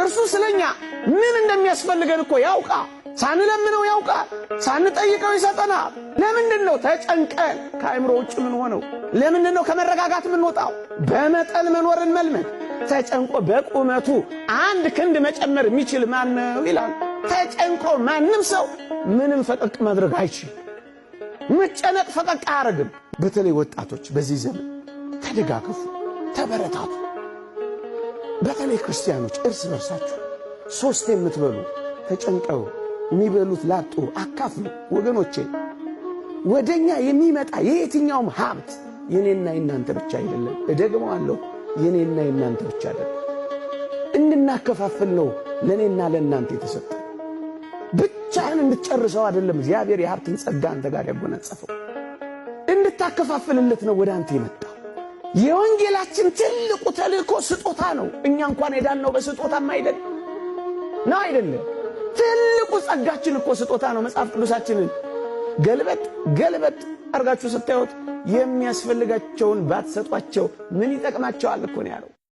እርሱ ስለኛ ምን እንደሚያስፈልገን እኮ ያውቃል። ሳንለምነው ያውቃል። ሳንጠይቀው ይሰጠናል። ለምንድን ነው ተጨንቀን ከአእምሮ ውጭ ምን ሆነው? ለምንድን ነው ከመረጋጋት የምንወጣው? በመጠን መኖርን መልመድ። ተጨንቆ በቁመቱ አንድ ክንድ መጨመር የሚችል ማን ነው ይላል። ተጨንቆ ማንም ሰው ምንም ፈቀቅ ማድረግ አይችል። መጨነቅ ፈቀቅ አያደርግም። በተለይ ወጣቶች በዚህ ዘመን ተደጋገፉ፣ ተበረታቱ። በተለይ ክርስቲያኖች እርስ በርሳችሁ ሶስት የምትበሉ ተጨንቀው የሚበሉት ላጡ አካፍሉ። ወገኖቼ ወደኛ የሚመጣ የየትኛውም ሀብት የኔና የናንተ ብቻ አይደለም። እደግመዋለሁ፣ የኔና የናንተ ብቻ አይደለም። እንድናከፋፍል ነው ለእኔና ለእናንተ የተሰጠ። ብቻህን እንድትጨርሰው አይደለም እግዚአብሔር የሀብትን ጸጋ አንተ ጋር ያጎናጸፈው፣ እንድታከፋፍልለት ነው ወደ አንተ የመጣው። የወንጌላችን ትልቁ ተልእኮ ስጦታ ነው። እኛ እንኳን የዳንነው በስጦታም አይደል ነው አይደለም። ትልቁ ጸጋችን እኮ ስጦታ ነው። መጽሐፍ ቅዱሳችንን ገልበጥ ገልበጥ አድርጋችሁ ስታዩት የሚያስፈልጋቸውን ባትሰጧቸው ምን ይጠቅማቸዋል እኮ ነው ያለው።